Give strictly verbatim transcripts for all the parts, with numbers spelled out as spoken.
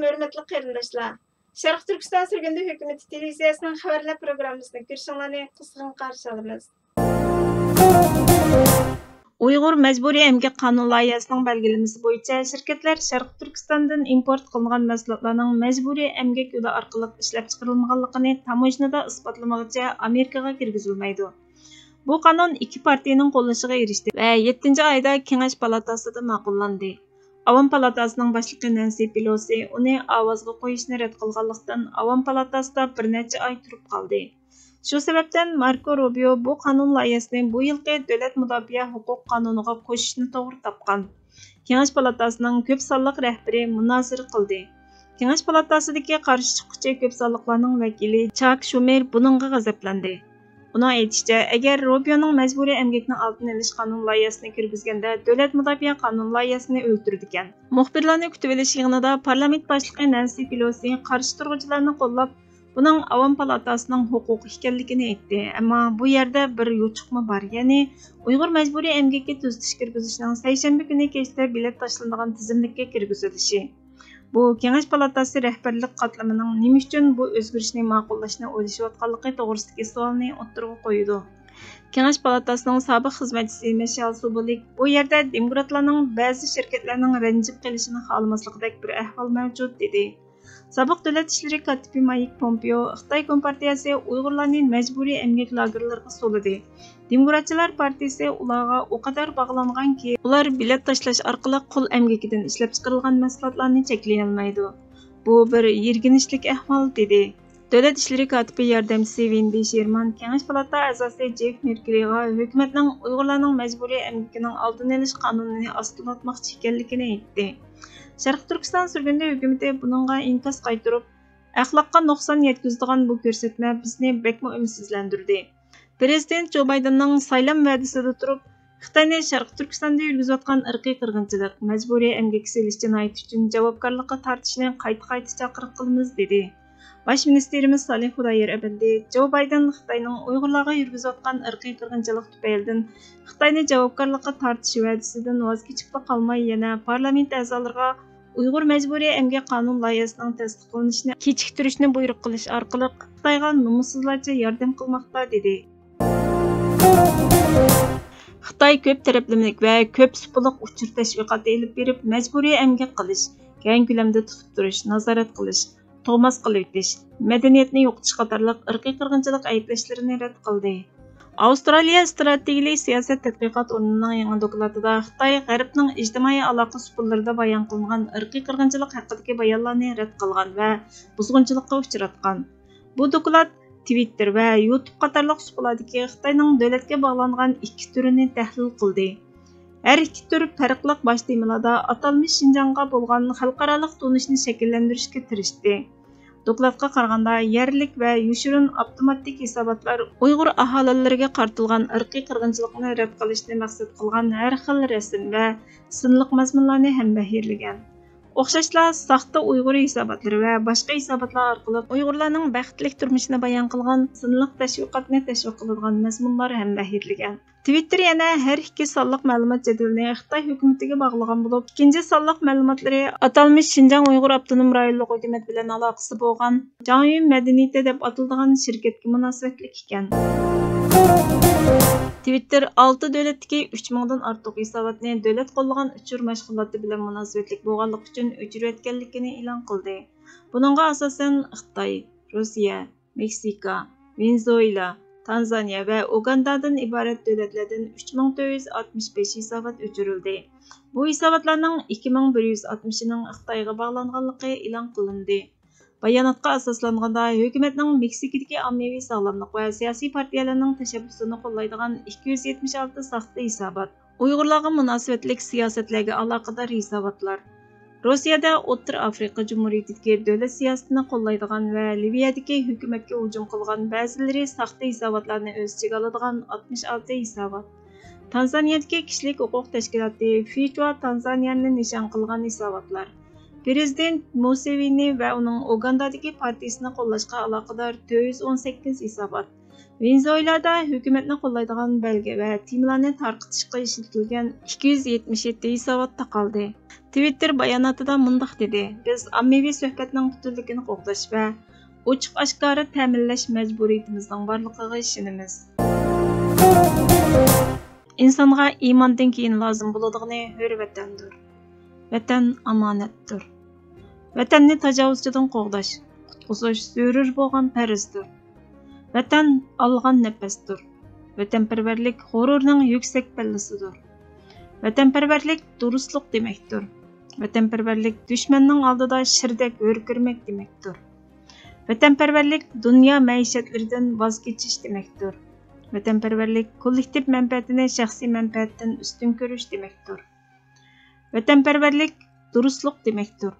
ھۆرمەتلىك قېرىنداشلار، شەرقىي تۈركىستان سۈرگۈندە ھۆكۈمىتى تېلېۋىزىيەسىنىڭ خەۋەرلەر پروگراممىسىنى كۆرۈشۈڭلارنى قىزغىن قارشى ئالىمىز. ئۇيغۇر مەجبۇرىي ئەمگەك قانۇن لايىھەسىنىڭ بەلگىلىمىسى بويىچە، شىركەتلەر شەرقىي تۈركىستاندىن ئىمپورت قىلىنغان مەھسۇلاتلارنىڭ مەجبۇرىي ئەمگەك يولى ئارقىلىق ئىشلەپچىقىرىلمىغانلىقىنى تاموژنىدا ئىسپاتلىمىغۇچە ئامېرىكىغا كىرگۈزۈلمەيدۇ. بۇ قانۇن ئىككى پارتىيىنىڭ قوللىشىغا ئېرىشتى ۋە يەتتىنچى ئايدا كېڭەش پالاتاسىدا ماقۇللاندى. ئاۋام پالاتاسىنىڭ باشلىقى نەنسى پېلوسى ئۇنى ئاۋازغا قويۇشنى رەت قىلغانلىقتىن، ئاۋام پالاتاسىدا بىر نەچچە ئاي تۇرۇپ قالدى. شۇ سەۋەبتىن، ماركو روبىيو بۇ قانۇن لايىھەسىنى بۇ يىلقى دۆلەت مۇداپىئە ھوقۇق قانۇنىغا قوشۇشنى توغرا تاپقان. كېڭەش پالاتاسىنىڭ كۆپ سانلىق رەھبىرى مۇنازىرە قىلدى. كېڭەش پالاتاسىدىكى قارشى چىققۇچى كۆپ سانلىقلارنىڭ ۋەكىلى چاك شۇمېر بۇنىڭغا غەزەپلەندى. ئۇنىڭ ئېيتىشىچە، ئەگەر روبىيونىڭ مەجبۇرىي ئەمگەكنىڭ ئالدىنى ئېلىش قانۇن لايىھەسىنى كىرگۈزگەندە، دۆلەت مۇداپىئە قانۇن لايىھەسىنى ئۆلتۈرىدىكەن. مۇخبىرلارنى كۈتۈۋېلىش يىغىنىدا پارلامېنت باشلىقى نەنسى پېلوسى قارشى تۇرغۇچىلارنى قوللاپ، بۇنىڭ ئاۋام پالاتاسىنىڭ ھوقۇقى ئىكەنلىكىنى ئېيتتى. ئەمما بۇ يەردە بىر يوچۇقمۇ بار، يەنى ئۇيغۇر مەجبۇرىي ئەمگىكى تۈزىتىش كىرگۈزۈشنىڭ سەيشەنبە كۈنى كەچتە بېلەت تاشلىنىدىغان تىزىملىككە كىرگۈزۈلۈشى. بۇ كېڭەش پالاتاسى رەھبەرلىك قاتلىمىنىڭ نېمە ئۈچۈن بۇ ئۆزگىرىشنى ماقۇللاشنى ئويلىشىۋاتقانلىقى توغرىسىدىكى سوئالنى ئوتتۇرىغا قويىدۇ. كېڭەش پالاتاسىنىڭ سابىق خىزمەتچىسى مىشېل سۇبولىك بۇ يەردە دېموكراتلارنىڭ بەزى شىركەتلەرنىڭ رەنجىپ قېلىشىنى خالىماسلىقىدەك بىر ئەھۋال مەۋجۇت، دېدى. سابىق دۆلەت ئىشلىرى كاتىپى مايك پومپېئو خىتاي كومپارتىيەسى ئۇيغۇرلارنى مەجبۇرىي ئەمگەك لاگېرلىرىغا سولىدى. دېموكراتچىلار پارتىيىسى ئۇلارغا ئۇ قەدەر باغلانغانكى، ئۇلار بېلەت تاشلاش ئارقىلىق قۇل ئەمگىكىدىن ئىشلەپچىقىرىلغان مەھسۇلاتلارنى چەكلىيەلمەيدۇ. بۇ بىر يىرگىنچلىك ئەھۋال، دېدى. دۆلەت ئىشلىرى كاتىپى ياردەمچىسى ۋېندى شېرمان كېڭەش پالاتا ئەزاسى جېف مېركېلىغا ھۆكۈمەتنىڭ ئۇيغۇرلارنىڭ مەجبۇرىي ئەمگىكىنىڭ ئالدىنى ئېلىش قانۇنىنى ئاستىلاتماقچى ئىكەنلىكىنى ئېيتتى. شەرقىي تۈركىستان سۈرگۈندە ھۆكۈمىتى بۇنىڭغا ئىنكاس قايتۇرۇپ، ئەخلاققا نۇقسان يەتكۈزىدىغان بۇ كۆرسەتمە بىزنى بەكمۇ ئۈمىدسىزلەندۈردى. پىرېزىدېنت جو بايدېننىڭ سايلام ۋەدىسىدە تۇرۇپ، خىتاينى شەرقىي تۈركىستاندا يۈرگۈزۈۋاتقان ئىرقىي قىرغىنچىلىق، مەجبۇرىي ئەمگەك سېلىش جىنايىتى ئۈچۈن جاۋابكارلىققا تارتىشنى قايتا-قايتا چاقىرىق قىلىمىز، دېدى. باش مىنىستىرىمىز سالىھ خۇدايار ئەپەندى جو بايدېن خىتاينىڭ ئۇيغۇرلارغا يۈرگۈزۈۋاتقان ئىرقىي قىرغىنچىلىق تۈپەيلىدىن خىتاينى جاۋابكارلىققا تارتىش ۋەدىسىدىن ۋاز كېچىپلا قالماي، يەنە پارلامېنت ئەزالىرىغا ئۇيغۇر مەجبۇرىي ئەمگەك قانۇن لايىھەسىنىڭ تەستىقلىنىشىنى كېچىكتۈرۈشنى بۇيرۇق قىلىش ئارقىلىق خىتايغا نومۇسسىزلارچە ياردەم قىلماقتا، دېدى. خىتاي كۆپ تەرەپلىمىلىك ۋە كۆپ سۇپىلىق ئۇچۇر تەشۋىقاتى ئېلىپ بېرىپ، مەجبۇرىي ئەمگەك قىلىش، كەڭ كۆلەمدە تۇتۇپ تۇرۇش، نازارەت قىلىش، توماس قىلىۋېتىش، مەدەنىيەتنى يوقىتىش قاتارلىق ئىرقىي قىرغىنچىلىق ئەيىبلەشلىرىنى رەت قىلدى. ئاۋسترالىيە ئىستراتېگىيەلىك سىياسەت تەتقىقات ئورنىنىڭ يېڭى دوكلاتىدا خىتاي غەربنىڭ ئىجتىمائىي ئالاقە سۇپىلىرىدا بايان قىلىنغان ئىرقىي قىرغىنچىلىق ھەققىدىكى بايانلارنى رەت قىلغان ۋە بۇزغۇنچىلىققا ئۇچراتقان. بۇ دوكلات تىۋىتتېر ۋە يۇتۇب قاتارلىق سۇپىلاردىكى خىتاينىڭ دۆلەتكە باغلانغان ئىككى تۈرىنى تەھلىل قىلدى. ھەر ئىككى تۈر پەرقلىق باش تېمىلاردا ئاتالمىش شىنجاڭغا بولغان خەلقئارالىق تونۇشنى شەكىللەندۈرۈشكە تىرىشتى. دوكلاتقا قارىغاندا، يەرلىك ۋە يوشۇرۇن ئاپتوماتىك ھېساباتلار ئۇيغۇر ئاھالىلىرىگە قارىتىلغان ئىرقىي قىرغىنچىلىقنى رەت قىلىشنى مەقسەت قىلغان ھەر خىل رەسىم ۋە سىنلىق مەزمۇنلارنى ھەممەھىرلىگەن. ئوخشاشلا، ساختا ئۇيغۇر ھېساباتلىرى ۋە باشقا ھېساباتلار ئارقىلىق ئۇيغۇرلارنىڭ بەختلىك تۇرمۇشىنى بايان قىلغان سىنلىق تەشۋىقاتنى تەشۋىق قىلىدىغان مەزمۇنلار ھەممەھىرلىگەن. تىۋىتتېر يەنە ھەر ئىككى سانلىق مەلۇمات جەدۋىلىنى خىتاي ھۆكۈمىتىگە باغلىغان بولۇپ، ئىككىنچى سانلىق مەلۇماتلىرى ئاتالمىش شىنجاڭ ئۇيغۇر ئاپتونوم رايونلۇق ھۆكۈمەت بىلەن ئالاقىسى بولغان جاڭيۈن مەدەنىيىتى دەپ ئاتىلىدىغان شىركەتكە مۇناسىۋەتلىك ئىكەن. تىۋىتتېر ئالتە دۆلەتتىكى ئۈچ مىڭدىن ئارتۇق ھېساباتنى دۆلەت قوللىغان ئۇچۇر مەشغۇلاتى بىلەن مۇناسىۋەتلىك بولغانلىقى ئۈچۈن ئۆچۈرۈۋەتكەنلىكىنى ئېلان قىلدى. بۇنىڭغا ئاساسەن خىتاي، روسىيە، مېكسىكا، ۋېنېزۇېلا، تانزانىيە ۋە ئۇگاندادىن ئىبارەت دۆلەتلەردىن ئۈچ مىڭ تۆت يۈز ئاتمىش بەش ھېسابات ئۆچۈرۈلدى. بۇ ھېساباتلارنىڭ ئىككى مىڭ بىر يۈز ئاتمىشىنىڭ خىتايغا باغلانغانلىقى ئېلان قىلىندى. باياناتقا ئاساسلانغاندا، ھۆكۈمەتنىڭ مېكسىكىدىكى ئاممىۋى ساغلاملىق ۋە سىياسىي پارتىيەلەرنىڭ تەشەببۇسىنى قوللايدىغان ئىككى يۈز يەتمىش ئالتە ساختا ھېسابات، ئۇيغۇرلارغا مۇناسىۋەتلىك سىياسەتلەرگە ئالاقىدار ھېساباتلار، روسىيەدە ئوتتۇرا ئافرىقا جۇمھۇرىيىتىدىكى دۆلەت سىياسىتىنى قوللايدىغان ۋە لىۋىيەدىكى ھۆكۈمەتكە ھۇجۇم قىلغان بەزىلىرى ساختا ھېساباتلارنى ئۆز ئىچىگە ئالىدىغان ئاتمىش ئالتە ھېسابات، تانزانىيەدىكى كىشىلىك ھوقۇق تەشكىلاتى فىچۇا تانزانىيەنى نىشان قىلغان ھېساباتلار، پىرېزىدېنت مۇسېۋېنى ۋە ئۇنىڭ ئۇگاندادىكى پارتىيىسىنى قوللاشقا ئالاقىدار تۆت يۈز ئون سەككىز ھېسابات، ۋېنېزۇېلادا ھۆكۈمەتنى قوللايدىغان بەلگە ۋە تېمىلارنى تارقىتىشقا ئىشلىتىلگەن ئىككى يۈز يەتمىش يەتتە ھېسابات تاقالدى. تىۋىتتېر باياناتىدا مۇنداق دېدى: «بىز ئاممىۋى سۆھبەتنىڭ پۈتۈنلۈكىنى قوغداش ۋە ئوچۇق-ئاشكارا تەمىنلەش مەجبۇرىيىتىمىزنىڭ بارلىقىغا ئىشىنىمىز.» ئىنسانغا ئىماندىن كېيىن لازىم بولىدىغىنى ھۆر ۋەتەندۇر. ۋەتەن ئامانەتتۇر. ۋەتەننى تاجاۋۇزچىدىن قوغداش، قۇتقۇزۇش زۆرۈر بولغان پەرزدۇر. ۋەتەن ئالغان نەپەستۇر. ۋەتەنپەرۋەرلىك غۇرۇرنىڭ يۈكسەك پەللىسىدۇر. ۋەتەنپەرۋەرلىك دۇرۇسلۇق دېمەكتۇر. ۋەتەنپەرۋەرلىك دۈشمەننىڭ ئالدىدا شىردەك ھۆركىرىمەك دېمەكتۇر. ۋەتەنپەرۋەرلىك دۇنيا مەئىشەتلىرىدىن ۋاز كېچىش دېمەكتۇر. ۋەتەنپەرۋەرلىك كوللېكتىپ مەنپەئەتىنى شەخسىي مەنپەئەتتىن ئۈستۈن كۆرۈش دېمەكتۇر. ۋەتەنپەرۋەرلىك دۇرۇسلۇق دېمەكتۇر.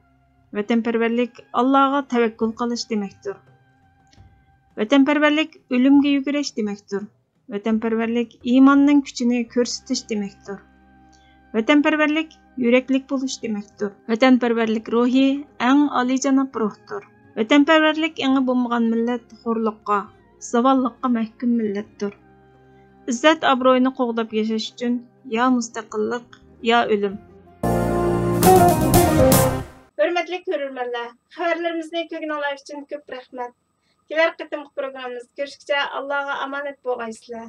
ۋەتەنپەرۋەرلىك ئاللاغا تەۋەككۈل قىلىش دېمەكتۇر. ۋەتەنپەرۋەرلىك ئۆلۈمگە يۈگۈرۈش دېمەكتۇر. ۋەتەنپەرۋەرلىك ئىماننىڭ كۈچىنى كۆرسىتىش دېمەكتۇر. ۋەتەنپەرۋەرلىك يۈرەكلىك بولۇش دېمەكتۇر. ۋەتەنپەرۋەرلىك روھى ئەڭ ئالىيجاناب روھتۇر. ۋەتەنپەرۋەرلىك ئېڭى بولمىغان مىللەت خورلۇققا، زاۋاللىققا مەھكۇم مىللەتتۇر. ئىززەت-ئابرۇينى قوغداپ ياشاش ئۈچۈن يا مۇستەقىللىق، يا ئۆلۈم. ھۆرمەتلىك كۆرۈرمەنلەر، خەۋەرلىرىمىزنى كۆرگىنىڭلار ئۈچۈن كۆپ رەھمەت. كېلەر قېتىمقى پروگراممىمىزدا كۆرۈشكىچە ئاللاغا ئامانەت بولغايسىلەر.